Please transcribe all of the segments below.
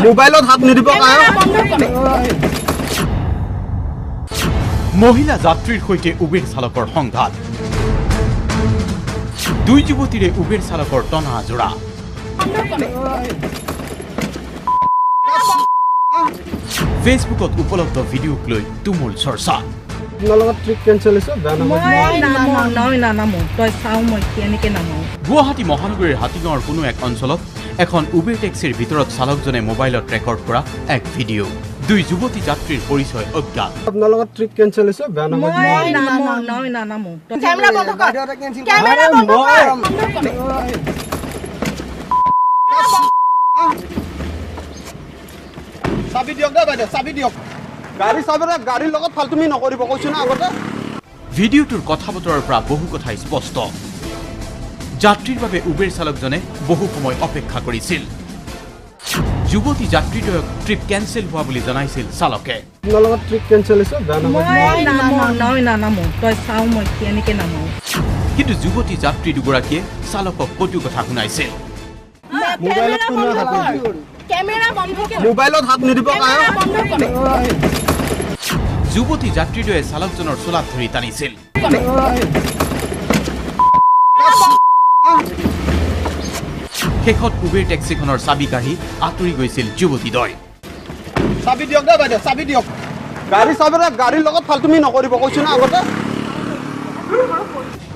মোবাইলত হাত নিদিব। মহিলা যাত্ৰীৰ সৈতে উবেৰ চালকৰ সংঘাত। দুই যুৱতীৰে উবেৰ চালকৰ টনা আজোৰা। ফেচবুকত উপলব্ধ ভিডিঅ'ক লৈ তুমুল চৰ্চা। গুৱাহাটী মহানগৰীৰ হাতীগাঁৱৰ কোনো এক অঞ্চলত এখন উবেৰ টেক্সিৰ ভিতৰত চালকজনে মোবাইলত ৰেকৰ্ড কৰা এক ভিডিঅ'। দুই যুৱতী যাত্ৰীৰ পৰিচয় অজ্ঞাত। চাবি দিয়ক দে বাইদেউ, চাবি দিয়ক। গাড়ী চাবি, গাড়ীৰ লগত ফাল্টুমি নকৰিব কৈছো না আগতে। ভিডিঅ'টোৰ কথা বতৰাৰ পৰা বহু কথাই স্পষ্ট। যাত্ৰীৰ বাবে উবেৰ চালকজনে বহু সময় অপেক্ষা কৰিছিল। যুৱতী যাত্ৰীদ্বয়ক ট্ৰিপ কেনচেল হোৱা বুলি জনাইছিল চালকে। কিন্তু যুৱতী যাত্ৰী দুগৰাকীয়ে চালকক কটু কথা শুনাইছিল। মোবাইলত হাত নিদিব। যুৱতী যাত্ৰীদ্বয়ে চালকজনৰ চোলাত ধৰি টানিছিল। শেষত উবেৰ টেক্সিখনৰ চাবি কাঢ়ি আঁতৰি গৈছিল যুৱতীদ্বয়। চাবি দিয়ক দে বাইদেউ, চাবি দিয়ক। গাড়ী চাবি, গাড়ীৰ লগত ফাল্টুমি নকৰিব কৈছো না আগতে।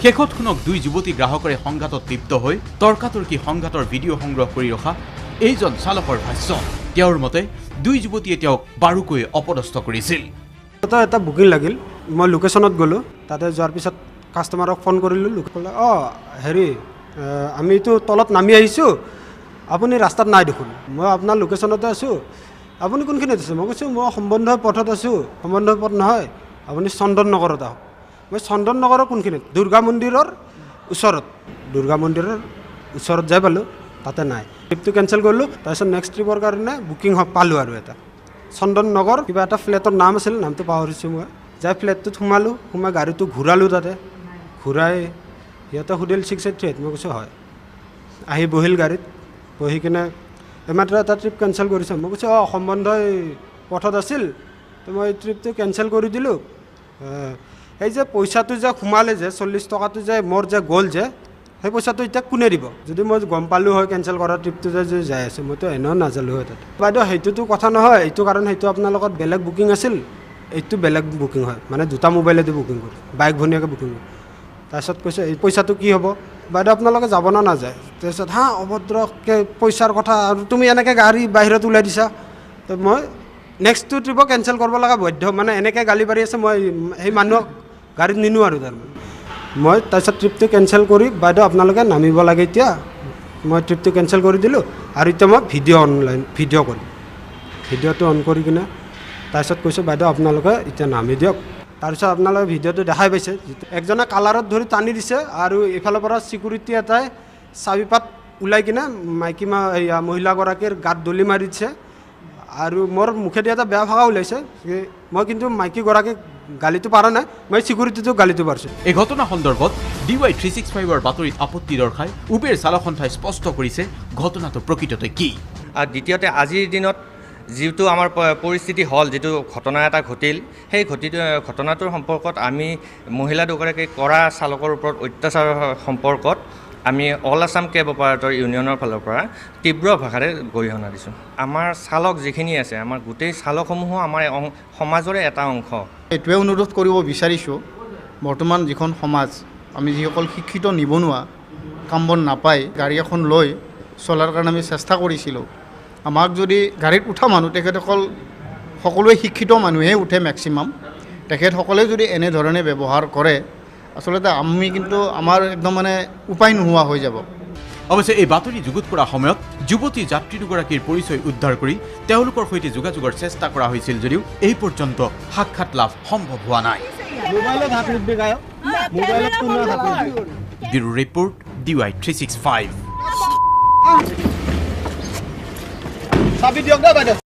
শেষত শুনক দুই যুৱতী গ্ৰাহকৰে সংঘাতত লিপ্ত হৈ তৰ্কাতৰ্কি সংঘাতৰ ভিডিঅ' সংগ্ৰহ কৰি ৰখা এইজন চালকৰ ভাষ্য। তেওঁৰ মতে দুই যুৱতীয়ে তেওঁক বাৰুকৈ অপদস্থ কৰিছিল। এটা বুকিং লাগিল, মই লোকেশ্যনত গ'লোঁ। তাতে যোৱাৰ পিছত কাষ্টমাৰক ফোন কৰিলোঁ। ক'লে অঁ হেৰি আমিতো তলত নামি আহিছোঁ, আপুনি ৰাস্তাত নাই দেখোন। মই আপোনাৰ লোকেশ্যনতে আছোঁ, আপুনি কোনখিনিত আছে? মই কৈছোঁ মই সম্বন্ধ পথত আছোঁ। সম্বন্ধ পথ নহয়, আপুনি চন্দন নগৰত আহক। মই চন্দন নগৰৰ কোনখিনিত? দুৰ্গা মন্দিৰৰ ওচৰত। দুৰ্গা মন্দিৰৰ ওচৰত যাই পালোঁ, তাতে নাই। ট্ৰিপটো কেঞ্চেল কৰিলোঁ। তাৰপিছত নেক্সট ট্ৰিপৰ কাৰণে বুকিং পালোঁ আৰু এটা চন্দন নগৰ কিবা এটা ফ্লেটৰ নাম আছিল, নামটো পাহৰিছোঁ মই। যাই ফ্লেটটোত সোমালোঁ, সোমাই গাড়ীটো ঘূৰালোঁ। তাতে ঘূৰাই সিহঁতে সুধিল 683। মই কৈছোঁ হয়। আহি বহিল গাড়ীত, বহি কিনে এইমাত্ৰ এটা ট্ৰিপ কেঞ্চেল কৰিছে। মই কৈছোঁ অঁ সম্বন্ধই পথত আছিল, তো মই ট্ৰিপটো কেঞ্চেল কৰি দিলোঁ। সেই যে পইচাটো যে সোমালে যে 40 টকাটো যে মোৰ যে গ'ল যে, সেই পইচাটো এতিয়া কোনে দিব? যদি মই গম পালোঁ হয় কেঞ্চেল কৰা ট্ৰিপটো যে যাই আছোঁ, মইতো এনেও নাজালোঁ হয় তাতে। বাইদেউ সেইটোতো কথা নহয়, এইটো কাৰণ সেইটো আপোনালোকৰ বেলেগ বুকিং আছিল, এইটো বেলেগ বুকিং হয়। মানে দুটা মোবাইলেদি বুকিং কৰোঁ, বাইক ভনীয়াকৈ বুকিং কৰোঁ। তাৰপিছত কৈছে এই পইচাটো কি হ'ব বাইদেউ, আপোনালোকে যাব না নাযায়? তাৰপিছত হা অভদ্ৰকৈ পইচাৰ কথা, আৰু তুমি এনেকৈ গাড়ী বাহিৰত ওলাই দিছা। তো মই নেক্সটটো ট্ৰিপো কেঞ্চেল কৰিব লগা বাধ্য, মানে এনেকৈ গালি পাৰি আছে। মই সেই মানুহক গাড়ীত নিনো আৰু তাৰমানে। মই তাৰপিছত ট্ৰিপটো কেঞ্চেল কৰি বাইদেউ আপোনালোকে নামিব লাগে এতিয়া, মই ট্ৰিপটো কেঞ্চেল কৰি দিলোঁ। আৰু এতিয়া মই ভিডিঅ' অনলাইন ভিডিঅ' কৰিম। ভিডিঅ'টো অন কৰি কিনে তাৰপিছত কৈছোঁ বাইদেউ আপোনালোকে এতিয়া নামি দিয়ক। তাৰপিছত আপোনালোকে ভিডিঅ'টো দেখাই পাইছে, একজনে কালাৰত ধৰি টানি দিছে আৰু এইফালৰ পৰা ছিকিউৰিটি এটাই চাবিপাত ওলাই কিনে মাইকী মহিলাগৰাকীৰ গাত দলি মাৰি দিছে। আৰু মোৰ মুখেদি এটা বেয়া ভাষা ওলাইছে, মই কিন্তু মাইকীগৰাকীক গালিটো পৰা নাই, মই ছিকিউৰিটিটোক গালিটো পাৰিছোঁ। এই ঘটনা সন্দৰ্ভত DY 365ৰ বাতৰিত আপত্তি দৰ্শাই উবেৰ চালক সন্থাই স্পষ্ট কৰিছে ঘটনাটো প্ৰকৃততে কি। আৰু দ্বিতীয়তে আজিৰ দিনত যিটো আমাৰ পৰিস্থিতি হ'ল, যিটো ঘটনা এটা ঘটিল, সেই ঘটনাটোৰ সম্পৰ্কত আমি মহিলা দুগৰাকী কৰা চালকৰ ওপৰত অত্যাচাৰৰ সম্পৰ্কত আমি অল আছাম কেব অপাৰেটৰ ইউনিয়নৰ ফালৰ পৰা তীব্ৰ ভাষাৰে গৰিহণা দিছোঁ। আমাৰ চালক যিখিনি আছে, আমাৰ গোটেই চালকসমূহো আমাৰ সমাজৰে এটা অংশ। এইটোৱে অনুৰোধ কৰিব বিচাৰিছোঁ, বৰ্তমান যিখন সমাজ, আমি যিসকল শিক্ষিত নিবনুৱা কাম বন নাপায় গাড়ী এখন লৈ চলাৰ কাৰণে আমি চেষ্টা কৰিছিলোঁ। আমাক যদি গাড়ীত উঠা মানুহ, তেখেতসকল সকলোৱে শিক্ষিত মানুহে উঠে মেক্সিমাম, তেখেতসকলে যদি এনেধৰণে ব্যৱহাৰ কৰে, আচলতে আমি কিন্তু আমাৰ একদম মানে উপায় নোহোৱা হৈ যাব। অৱশ্যে এই বাতৰি যুগুত কৰাৰ সময়ত যুৱতী যাত্ৰী দুগৰাকীৰ পৰিচয় উদ্ধাৰ কৰি তেওঁলোকৰ সৈতে যোগাযোগৰ চেষ্টা কৰা হৈছিল যদিও এই পৰ্যন্ত সাক্ষাৎ লাভ সম্ভৱ হোৱা নাই। Bureau report DY 365। চাবি দিয়ক দে বাইদেউ।